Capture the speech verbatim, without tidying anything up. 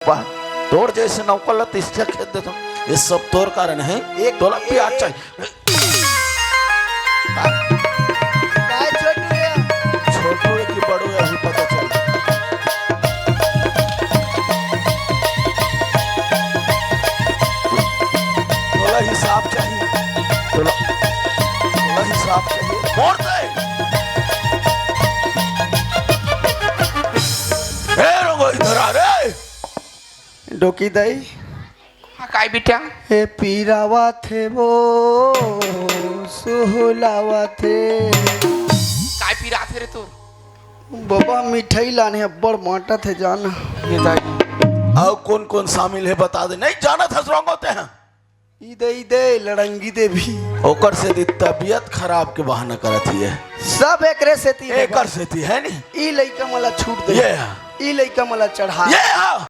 वाह, तोर जैसे नौकर ला तिस्तिया खेत देथों, ये सब तोर कारण हे। एक तोला एक प्याज एक चाहिए। काय छोटू हे? छोटू हे कि बड़ू हे, अभी पता चल। तोला हिसाब चाहिए, तोला, तोला हिसाब चाहिए। मोड़ दे। ए रंगो, इधर आ रे। डोकी दाई। हाँ, काय बेटा? ए पीरावत हे वो, सुहलावत हे। काय पीरात हे रे तोर? बाबा, मिठाई लाने अब्बड़ बांटत हे जान। ये दाई। अउ कौन कौन शामिल हे, बता दे। नहीं जानत हस रंगो तें। ई दे, ई दे, लड़ंगी देवी। ओकर सेती तबीयत खराब के बहाना करत हिये। सब एकरे सेती हे एकर बा। सेती हे नी? ई लइका मला छूट दे। ये हा। ई लइका मला चढ़ा। ये हा।